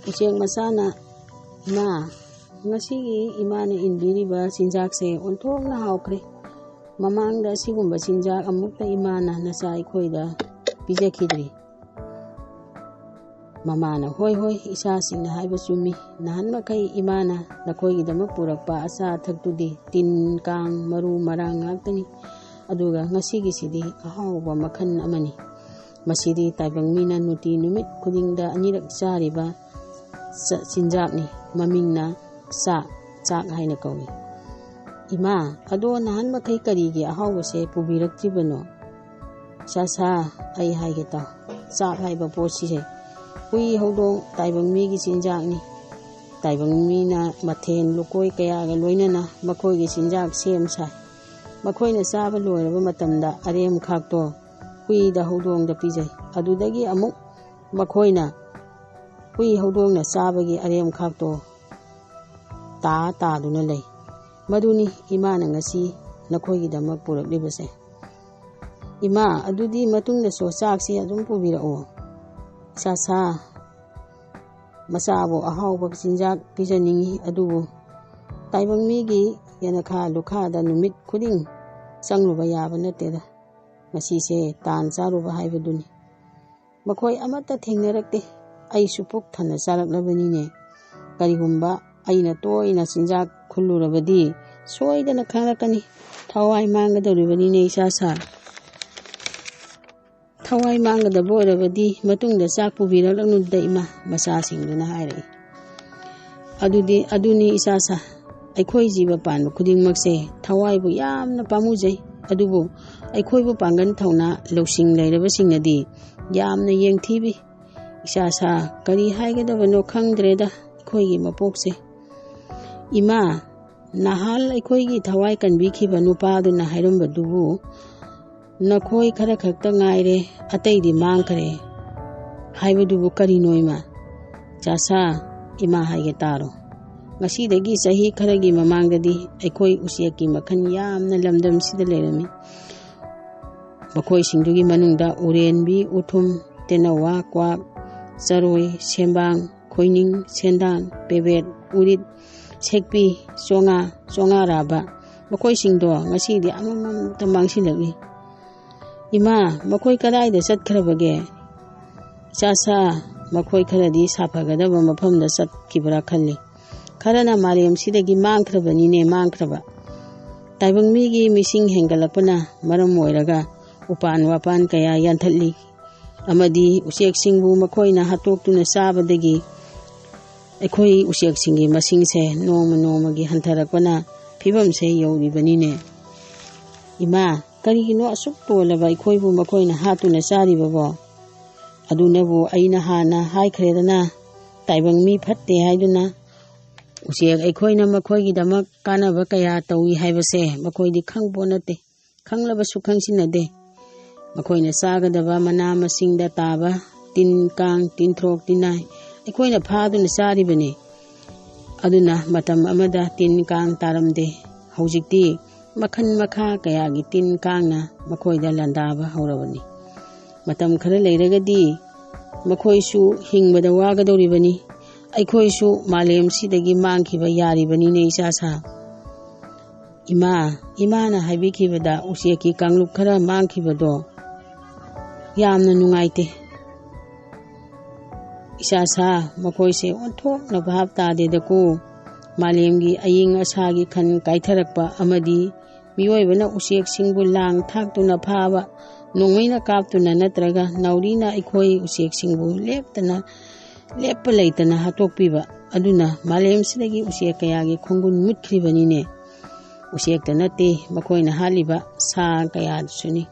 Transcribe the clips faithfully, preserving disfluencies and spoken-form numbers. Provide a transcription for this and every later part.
ꯎꯆꯦꯛ ꯃꯆꯥꯅ, "ꯏꯃꯥ, ꯉꯁꯤꯒꯤ ꯏꯃꯥꯅ ꯏꯟꯕꯤꯔꯤꯕ ꯆꯤꯟꯖꯥꯛꯁꯦ ꯑꯣꯟꯊꯣꯛꯅ ꯍꯥꯎꯈ꯭ꯔꯦ꯫ ꯃꯃꯥꯡꯗ ꯑꯁꯤꯒꯨꯝꯕ ꯆꯤꯟꯖꯥꯛ ꯑꯃꯨꯛꯇ ꯏꯃꯥꯅ ꯅꯆꯥ ꯑꯩꯈꯣꯏꯗ ꯄꯤꯖꯈꯤꯗ꯭ꯔꯤ꯫" ꯃꯃꯥꯅ, "ꯍꯣꯏ, ꯍꯣꯏ, ꯏꯆꯥꯁꯤꯡꯅ ꯍꯥꯏꯕ ꯆꯨꯝꯃꯤ꯫ ꯅꯍꯥꯟ ꯃꯈꯩ ꯏꯃꯥꯅ ꯅꯈꯣꯏꯒꯤꯗꯃꯛ ꯄꯨꯔꯛꯄ ꯑꯆꯥ ꯑꯊꯛꯇꯨꯗꯤ ꯇꯤꯟ, ꯀꯥꯡ, ꯃꯔꯨ, ꯃꯔꯥꯡ ꯉꯥꯛꯇꯅꯤ꯫ ꯑꯗꯨꯒ ꯉꯁꯤꯒꯤꯁꯤꯗꯤ ꯑꯍꯥꯎꯕ ꯃꯈꯜ ꯑꯃꯅꯤ꯫ ꯃꯁꯤꯗꯤ ꯇꯥꯏꯕꯪ ꯃꯤꯅ ꯅꯨꯡꯇꯤ ꯅꯨꯃꯤꯠ ꯈꯨꯗꯤꯡꯗ ꯑꯅꯤꯔꯛ ꯆꯥꯔꯤꯕ ꯆ-, ꯆꯤꯟꯖꯥꯛꯅꯤ꯫ ꯃꯃꯤꯡꯅ ꯆꯥꯛ, ꯆꯥꯛ ꯍꯥꯏꯅ ꯀꯧꯏ꯫" "ꯏꯃꯥ, ꯑꯗꯣ ꯅꯍꯥꯟ ꯃꯈꯩ ꯀꯔꯤꯒꯤ ꯑꯍꯥꯎꯕꯁꯦ ꯄꯨꯕꯤꯔꯛꯇ꯭ꯔꯤꯕꯅꯣ?" "ꯏꯆꯥ ꯁꯥ, ꯑꯩ ꯍꯥꯏꯒꯦ ꯇꯥꯎ꯫ ꯆꯥꯛ ꯍꯥꯏꯕ ꯄꯣꯠꯁꯤꯁꯦ ꯍꯨꯏ, ꯍꯧꯗꯣꯡ, ꯇꯥꯏꯕꯪ ꯃꯤꯒꯤ ꯆꯤꯟꯖꯥꯛꯅꯤ꯫ ꯇꯥꯏꯕꯪ ꯃꯤꯅ ꯃꯊꯦꯜ ꯂꯨꯀꯣꯏ ꯀꯌꯥꯒ ꯂꯣꯏꯅꯅ ꯃꯈꯣꯏꯒꯤ ꯆꯤꯟꯖꯥꯛ ꯁꯦꯝ ꯁꯥꯏ꯫ ꯃꯈꯣꯏꯅ ꯆꯥꯕ ꯂꯣꯏꯔꯕ ꯃꯇꯝꯗ ꯑꯔꯦꯝꯈꯥꯛꯇꯣ ꯍꯨꯏꯗ, ꯍꯧꯗꯣꯡꯗ ꯄꯤꯖꯩ꯫ ꯑꯗꯨꯗꯒꯤ ꯑꯃꯨꯛ ꯃꯈꯣꯏꯅ, ꯍꯨꯏ ꯍꯧꯗꯣꯡꯅ ꯆꯥꯕꯒꯤ ꯑꯔꯦꯝꯈꯥꯛꯇꯣ ꯇꯥ ꯇꯥꯗꯨꯅ ꯂꯩ꯫ ꯃꯗꯨꯅꯤ ꯏꯃꯥꯅ ꯉꯁꯤ ꯅꯈꯣꯏꯒꯤꯗꯃꯛ ꯄꯨꯔꯛꯂꯤꯕꯁꯦ꯫ ꯏꯃꯥ, ꯑꯗꯨꯗꯤ ꯃꯇꯨꯡꯗꯁꯨ ꯆꯥꯛꯁꯤ ꯑꯗꯨꯝ ꯄꯨꯕꯤꯔꯛꯎ꯫ ꯏꯆꯥ ꯁꯥ, ꯃꯆꯥꯕꯨ ꯑꯍꯥꯎꯕ ꯆꯤꯟꯖꯥꯛ ꯄꯤꯖꯅꯤꯡꯏ, ꯑꯗꯨꯕꯨ ꯇꯥꯏꯕꯪ ꯃꯤꯒꯤ ꯌꯦꯅꯈꯥ ꯂꯨꯈꯥꯗ ꯅꯨꯃꯤꯠ ꯈꯨꯗꯤꯡ ꯆꯪꯂꯨꯕ ꯌꯥꯕ ꯅꯠꯇꯦꯗ꯫ ꯉꯁꯤꯁꯦ ꯇꯥꯟ ꯆꯥꯔꯨꯕ ꯍꯥꯏꯕꯗꯨꯅꯤ꯫ ꯃꯈꯣꯏ ꯑꯃꯠꯇ ꯊꯦꯡꯅꯔꯛꯇꯦ꯫ ꯑꯩꯁꯨ ꯄꯨꯛ ꯊꯟꯅ ꯆꯥꯔꯛꯂꯕꯅꯤꯅꯦ꯫ ꯀꯔꯤꯒꯨꯝꯕ ꯑꯩꯅ ꯇꯣꯏꯅ ꯆꯤꯟꯖꯥꯛ ꯈꯨꯜꯂꯨꯔꯕꯗꯤ ꯁꯣꯏꯗꯅ ꯈꯪꯂꯛꯀꯅꯤ꯫ ꯊꯋꯥꯏ ꯃꯥꯡꯒꯗꯧꯔꯤꯕꯅꯤꯅꯦ ꯏꯆꯥ ꯁꯥ꯫ ꯊꯋꯥꯏ ꯃꯥꯡꯒꯗꯕ ꯑꯣꯏꯔꯕꯗꯤ ꯃꯇꯨꯡꯗ ꯆꯥꯛ ꯄꯨꯕꯤꯔꯛꯂꯅꯨꯗ ꯏꯃꯥ," ꯃꯆꯥꯁꯤꯡꯗꯨꯅ ꯍꯥꯏꯔꯛꯏ꯫ "ꯑꯗꯨꯗꯤ, ꯑꯗꯨꯅꯤ ꯏꯆꯥ ꯁꯥ, ꯑꯩꯈꯣꯏ ꯖꯤꯕ ꯄꯥꯟꯕ ꯈꯨꯗꯤꯡꯃꯛꯁꯦ ꯊꯋꯥꯏꯕꯨ ꯌꯥꯝꯅ ꯄꯥꯝꯃꯨꯖꯩ꯫ ꯑꯗꯨꯕꯨ ꯑꯩꯈꯣꯏꯕꯨ ꯄꯥꯡꯒꯜ ꯊꯧꯅꯥ ꯂꯧꯁꯤꯡ ꯂꯩꯔꯕꯁꯤꯡꯅꯗꯤ ꯌꯥꯝꯅ ꯌꯦꯡꯊꯤꯕꯤ꯫ ꯏꯆꯥ ꯁꯥ, ꯀꯔꯤ ꯍꯥꯏꯒꯗꯕꯅꯣ ꯈꯪꯗ꯭ꯔꯦꯗ ꯑꯩꯈꯣꯏꯒꯤ ꯃꯄꯣꯛꯁꯦ꯫ ꯏꯃꯥ, ꯅꯍꯥꯜ ꯑꯩꯈꯣꯏꯒꯤ ꯊꯋꯥꯏ ꯀꯟꯕꯤꯈꯤꯕ ꯅꯨꯄꯥꯗꯨꯅ ꯍꯥꯏꯔꯝꯕꯗꯨꯕꯨ ꯅꯈꯣꯏ ꯈꯔ ꯈꯛꯇ ꯉꯥꯏꯔꯦ, ꯑꯇꯩꯗꯤ ꯃꯥꯡꯈ꯭ꯔꯦ ꯍꯥꯏꯕꯗꯨꯕꯨ ꯀꯔꯤꯅꯣ ꯏꯃꯥ?" "ꯆꯥꯁꯥ, ꯏꯃꯥ ꯍꯥꯏꯒꯦ ꯇꯥꯔꯣ꯫ ꯉꯁꯤꯗꯒꯤ ꯆꯍꯤ ꯈꯔꯒꯤ ꯃꯃꯥꯡꯗꯗꯤ ꯑꯩꯈꯣꯏ ꯎꯆꯦꯛꯀꯤ ꯃꯈꯜ ꯌꯥꯝꯅ ꯂꯝꯗꯝꯁꯤꯗ ꯂꯩꯔꯝꯃꯤ꯫ ꯃꯈꯣꯏꯁꯤꯡꯗꯨꯒꯤ ꯃꯅꯨꯡꯗ ꯎꯔꯦꯟꯕꯤ, ꯎꯊꯨꯝ, ꯇꯦꯅꯋꯥ, ꯀ꯭ꯋꯥꯛ, ꯆꯔꯣꯏ, ꯁꯦꯝꯕꯥꯡ, ꯀꯣꯏꯅꯤꯡ, ꯁꯦꯟꯗꯥꯡ, ꯄꯦꯕꯦꯠ, ꯎꯔꯤꯠ, ꯁꯦꯛꯄꯤ, ꯆꯣꯉꯥ, ꯆꯣꯉꯥꯔꯥꯕ, ꯃꯈꯣꯏꯁꯤꯡꯗꯣ ꯉꯁꯤꯗꯤ ꯑꯃꯃꯝꯇ ꯃꯥꯡꯁꯤꯜꯂꯛꯂꯤ꯫ "ꯏꯃꯥ, ꯃꯈꯣꯏ ꯀꯗꯥꯏꯗ ꯆꯠꯈ꯭ꯔꯕꯒꯦ?" "ꯏꯆꯥꯁꯥ, ꯃꯈꯣꯏ ꯈꯔꯗꯤ ꯁꯥꯐꯒꯗꯕ ꯃꯐꯝꯗ ꯆꯠꯈꯤꯕ꯭ꯔꯥ ꯈꯜꯂꯤ꯫ ꯈꯔꯅ ꯃꯥꯂꯦꯝꯁꯤꯗꯒꯤ ꯃꯥꯡꯈ꯭ꯔꯕꯅꯤꯅꯦ, ꯃꯥꯡꯈ꯭ꯔꯕ꯫ ꯇꯥꯏꯕꯪ ꯃꯤꯒꯤ ꯃꯤꯁꯤꯡ ꯍꯦꯟꯒꯠꯂꯛꯄꯅ ꯃꯔꯝ ꯑꯣꯏꯔꯒ ꯎꯄꯥꯟ ꯋꯥꯄꯥꯟ ꯀꯌꯥ ꯌꯥꯟꯊꯠꯂꯤ, ꯑꯃꯗꯤ ꯎꯆꯦꯛꯁꯤꯡꯕꯨ ꯃꯈꯣꯏꯅ ꯍꯥꯠꯇꯣꯛꯇꯨꯅ ꯆꯥꯕꯗꯒꯤ ꯑꯩꯈꯣꯏ ꯎꯆꯦꯛꯁꯤꯡꯒꯤ ꯃꯁꯤꯡꯁꯦ ꯅꯣꯡꯃ ꯅꯣꯡꯃꯒꯤ ꯍꯟꯊꯔꯛꯄꯅ ꯐꯤꯕꯝꯁꯦ ꯌꯧꯔꯤꯕꯅꯤꯅꯦ꯫ ꯏꯃꯥ, ꯀꯔꯤꯒꯤꯅꯣ ꯑꯁꯨꯛ ꯇꯣꯜꯂꯕ ꯑꯩꯈꯣꯏꯕꯨ ꯃꯈꯣꯏꯅ ꯍꯥꯠꯇꯨꯅ ꯆꯥꯔꯤꯕꯕꯣ? ꯑꯗꯨꯅꯕꯨ ꯑꯩꯅ ꯍꯥꯟꯅ ꯍꯥꯏꯈ꯭ꯔꯦꯗꯅ, ꯇꯥꯏꯕꯪ ꯃꯤ ꯐꯠꯇꯦ ꯍꯥꯏꯗꯨꯅ꯫ ꯎꯆꯦꯛ ꯑꯩꯈꯣꯏꯅ ꯃꯈꯣꯏꯒꯤꯗꯃꯛ ꯀꯥꯟꯅꯕ ꯀꯌꯥ ꯇꯧꯏ ꯍꯥꯏꯕꯁꯦ ꯃꯈꯣꯏꯗꯤ ꯈꯪꯄꯣꯠ ꯅꯠꯇꯦ, ꯈꯪꯂꯕꯁꯨ ꯈꯪꯁꯤꯟꯅꯗꯦ꯫ ꯃꯈꯣꯏꯅ ꯆꯥꯒꯗꯕ ꯃꯅꯥ ꯃꯁꯤꯡꯗ ꯇꯥꯕ ꯇꯤꯟ, ꯀꯥꯡ, ꯇꯤꯟꯊ꯭ꯔꯣꯛ, ꯇꯤꯟꯅꯥꯏ ꯑꯩꯈꯣꯏꯅ ꯐꯥꯗꯨꯅ ꯆꯥꯔꯤꯕꯅꯤ꯫ ꯑꯗꯨꯅ ꯃꯇꯝ ꯑꯃꯗ ꯇꯤꯟ, ꯀꯥꯡ ꯇꯥꯔꯝꯗꯦ꯫ ꯍꯧꯖꯤꯛꯇꯤ ꯃꯈꯜ ꯃꯈꯥ ꯀꯌꯥꯒꯤ ꯇꯤꯟ, ꯀꯥꯡꯅ ꯃꯈꯣꯏꯗ ꯂꯥꯟꯗꯥꯕ ꯍꯧꯔꯕꯅꯤ꯫ ꯃꯇꯝ ꯈꯔ ꯂꯩꯔꯒꯗꯤ ꯃꯈꯣꯏꯁꯨ ꯍꯤꯡꯕꯗ ꯋꯥꯒꯗꯧꯔꯤꯕꯅꯤ꯫ ꯑꯩꯈꯣꯏꯁꯨ ꯃꯥꯂꯦꯝꯁꯤꯗꯒꯤ ꯃꯥꯡꯈꯤꯕ ꯌꯥꯔꯤꯕꯅꯤꯅꯦ, ꯏꯆꯥꯁꯥ꯫ ꯏꯃꯥ, ꯏꯃꯥꯅ ꯍꯥꯏꯕꯤꯈꯤꯕꯗ ꯎꯆꯦꯛꯀꯤ ꯀꯥꯡꯂꯨꯞ ꯈꯔ ꯃꯥꯡꯈꯤꯕꯗꯣ ꯌꯥꯝꯅ ꯅꯨꯡꯉꯥꯏꯇꯦ꯫ ꯏꯆꯥꯁꯥ, ꯃꯈꯣꯏꯁꯦ ꯑꯣꯟꯊꯣꯛꯅ ꯚꯥꯞ ꯇꯥꯗꯦꯗꯀꯣ꯫ ꯃꯥꯂꯦꯝꯒꯤ ꯑꯏꯪ ꯑꯁꯥꯒꯤ ꯈꯟ ꯀꯥꯏꯊꯔꯛꯄ ꯑꯃꯗꯤ ꯃꯤꯑꯣꯏꯕꯅ ꯎꯆꯦꯛꯁꯤꯡꯕꯨ ꯂꯥꯡ ꯊꯥꯛꯇꯨꯅ ꯐꯥꯕ, ꯅꯣꯡꯃꯩꯅ ꯀꯥꯞꯇꯨꯅ ꯅꯠꯇ꯭ꯔꯒ ꯅꯥꯎꯔꯤꯅ ꯑꯩꯈꯣꯏ ꯎꯆꯦꯛꯁꯤꯡꯕꯨ ꯂꯦꯞꯇꯅ, ꯂꯦꯞꯄ ꯂꯩꯇꯅ ꯍꯥꯠꯇꯣꯛꯄꯤꯕ ꯑꯗꯨꯅ ꯃꯥꯂꯦꯝꯁꯤꯗꯒꯤ ꯎꯆꯦꯛ ꯀꯌꯥꯒꯤ ꯈꯣꯡꯒꯨꯟ ꯃꯨꯠꯈ꯭ꯔꯤꯕꯅꯤꯅꯦ꯫ ꯎꯆꯦꯛꯇ ꯅꯠꯇꯦ ꯃꯈꯣꯏꯅ ꯍꯥꯠꯂꯤꯕ ꯁꯥ ꯀꯌꯥꯗꯨꯁꯨꯅꯤ꯫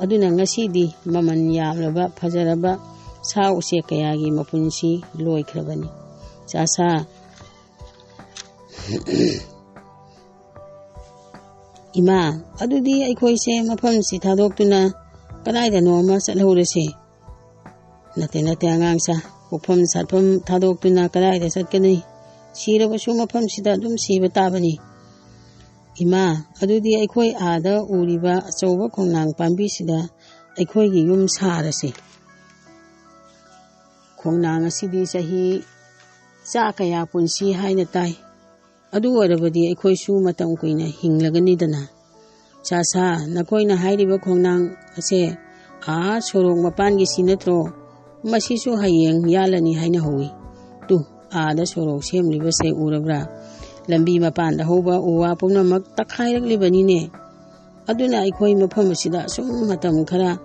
ꯑꯗꯨꯅ ꯉꯁꯤꯗꯤ ꯃꯃꯜ ꯌꯥꯝꯂꯕ ꯐꯖꯔꯕ ꯁꯥ ꯎꯆꯦꯛ ꯀꯌꯥꯒꯤ ꯃꯄꯨꯟꯁꯤ ꯂꯣꯏꯈ꯭ꯔꯕꯅꯤ꯫ ꯆꯥꯁꯥ, ꯏꯃꯥ, ꯑꯗꯨꯗꯤ ꯑꯩꯈꯣꯏꯁꯦ ꯃꯐꯝꯁꯤ ꯊꯥꯗꯣꯛꯇꯨꯅ ꯀꯗꯥꯏꯗꯅꯣ ꯑꯃ ꯆꯠꯍꯧꯔꯁꯦ꯫ ꯅꯠꯇꯦ, ꯅꯠꯇꯦ, ꯑꯉꯥꯡꯁꯥ, ꯄꯣꯛꯐꯝ ꯁꯥꯠꯐꯝ ꯊꯥꯗꯣꯛꯇꯨꯅ ꯀꯗꯥꯏꯗ ꯆꯠꯀꯅꯤ? ꯁꯤꯔꯕꯁꯨ ꯃꯐꯝꯁꯤꯗ ꯑꯗꯨꯝ ꯁꯤꯕ ꯇꯥꯕꯅꯤ꯫ ꯏꯃꯥ, ꯑꯗꯨꯗꯤ ꯑꯩꯈꯣꯏ ꯑꯥꯗ ꯎꯔꯤꯕ ꯑꯆꯧꯕ ꯈꯣꯡꯅꯥꯡ ꯄꯥꯝꯕꯤꯁꯤꯗ ꯑꯩꯈꯣꯏꯒꯤ ꯌꯨꯝ ꯁꯥꯔꯁꯤ꯫ ꯈꯣꯡꯅꯥꯡ ꯑꯁꯤꯗꯤ ꯆꯍꯤ ꯆꯥ ꯀꯌꯥ ꯄꯨꯟꯁꯤ ꯍꯥꯏꯅ ꯇꯥꯏ꯫ ꯑꯗꯨ ꯑꯣꯏꯔꯕꯗꯤ ꯑꯩꯈꯣꯏꯁꯨ ꯃꯇꯝ ꯀꯨꯏꯅ ꯍꯤꯡꯂꯒꯅꯤꯗꯅ꯫ ꯏꯆꯥ ꯁꯥ, ꯅꯈꯣꯏꯅ ꯍꯥꯏꯔꯤꯕ ꯈꯣꯡꯅꯥꯡ ꯑꯁꯦ ꯑꯥ ꯁꯣꯔꯣꯛ ꯃꯄꯥꯟꯒꯤꯁꯤ ꯅꯠꯇ꯭ꯔꯣ? ꯃꯁꯤꯁꯨ ꯍꯌꯦꯡ ꯌꯥꯜꯂꯅꯤ ꯍꯥꯏꯅ ꯍꯧꯏ꯫ ꯇꯨ, ꯑꯥꯗ ꯁꯣꯔꯣꯛ ꯁꯦꯝꯂꯤꯕꯁꯦ ꯎꯔꯕ꯭ꯔꯥ? ꯂꯝꯕꯤ ꯃꯄꯥꯟꯗ ꯍꯧꯕ ꯎ ꯋꯥ ꯄꯨꯝꯅꯃꯛ ꯇꯛꯈꯥꯏꯔꯛꯂꯤꯕꯅꯤꯅꯦ꯫ ꯑꯗꯨꯅ ꯑꯩꯈꯣꯏ ꯃꯐꯝ ꯑꯁꯤꯗ ꯑꯁꯨꯝ ꯃꯇꯝ ꯈꯔ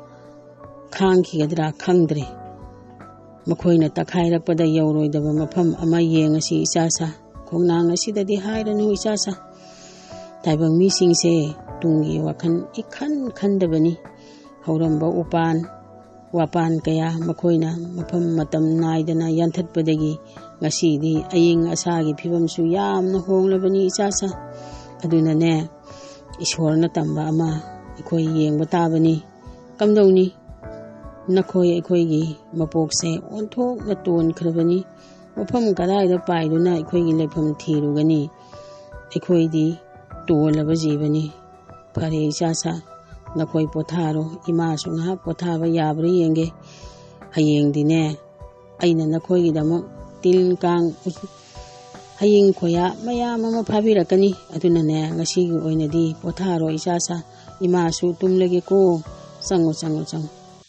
ꯈꯥꯡꯈꯤꯒꯗ꯭ꯔꯥ ꯈꯪꯗ꯭ꯔꯦ꯫ ꯃꯈꯣꯏꯅ ꯇꯛꯈꯥꯏꯔꯛꯄꯗ ꯌꯧꯔꯣꯏꯗꯕ ꯃꯐꯝ ꯑꯃ ꯌꯦꯡꯉꯁꯤ ꯏꯆꯥ ꯁꯥ꯫ ꯈꯣꯡꯅꯥꯡ ꯑꯁꯤꯗꯗꯤ ꯍꯥꯏꯔꯅꯨ ꯏꯆꯥ ꯁꯥ꯫ ꯇꯥꯏꯕꯪ ꯃꯤꯁꯤꯡꯁꯦ ꯇꯨꯡꯒꯤ ꯋꯥꯈꯜ ꯏꯈꯟ ꯈꯟꯗꯕꯅꯤ꯫ ꯍꯧꯔꯝꯕ ꯎꯄꯥꯟ ꯋꯥꯄꯥꯟ ꯀꯌꯥ ꯃꯈꯣꯏꯅ ꯃꯐꯝ ꯃꯇꯝ ꯅꯥꯏꯗꯅ ꯌꯥꯟꯊꯠꯄꯗꯒꯤ ꯉꯁꯤꯗꯤ ꯑꯏꯪ ꯑꯁꯥꯒꯤ ꯐꯤꯕꯝꯁꯨ ꯌꯥꯝꯅ ꯍꯣꯡꯂꯕꯅꯤ ꯏꯆꯥ ꯁꯥ꯫ ꯑꯗꯨꯅꯅꯦ, ꯏꯁꯣꯔꯅ ꯇꯝꯕ ꯑꯃ ꯑꯩꯈꯣꯏ ꯌꯦꯡꯕ ꯇꯥꯕꯅꯤ꯫ ꯀꯝꯗꯧꯅꯤ? ꯅꯈꯣꯏ ꯑꯩꯈꯣꯏꯒꯤ ꯃꯄꯣꯛꯁꯦ ꯑꯣꯟꯊꯣꯛꯅ ꯇꯣꯟꯈ꯭ꯔꯕꯅꯤ꯫ ꯃꯐꯝ ꯀꯗꯥꯏꯗ ꯄꯥꯏꯗꯨꯅ ꯑꯩꯈꯣꯏꯒꯤ ꯂꯩꯐꯝ ꯊꯤꯔꯨꯒꯅꯤ? ꯑꯩꯈꯣꯏꯗꯤ ꯇꯣꯜꯂꯕ ꯖꯤꯕꯅꯤ꯫ ꯐꯔꯦ ꯏꯆꯥ ꯁꯥ, ꯅꯈꯣꯏ ꯄꯣꯊꯥꯔꯣ꯫ ꯏꯃꯥꯁꯨ ꯉꯥꯏꯍꯥꯛ ꯄꯣꯊꯥꯕ ꯌꯥꯕ꯭ꯔꯥ ꯌꯦꯡꯒꯦ꯫ ꯍꯌꯦꯡꯗꯤꯅꯦ, ꯑꯩꯅ ꯅꯈꯣꯏꯒꯤꯗꯃꯛ ꯇꯤꯟ ꯀꯥꯡ, ꯍꯌꯤꯡ ꯈꯣꯌꯥ ꯃꯌꯥꯝ ꯑꯃ ꯐꯥꯕꯤꯔꯛꯀꯅꯤ꯫ ꯑꯗꯨꯅꯅꯦ, ꯉꯁꯤꯒꯤ ꯑꯣꯏꯅꯗꯤ ꯄꯣꯊꯥꯔꯣ ꯏꯆꯥ ꯁꯥ꯫ ꯏꯃꯥꯁꯨ ꯇꯨꯝꯂꯒꯦꯀꯣ꯫ ꯆꯪꯉꯣ, ꯆꯪꯉꯣ, ꯆꯪꯉꯣ꯫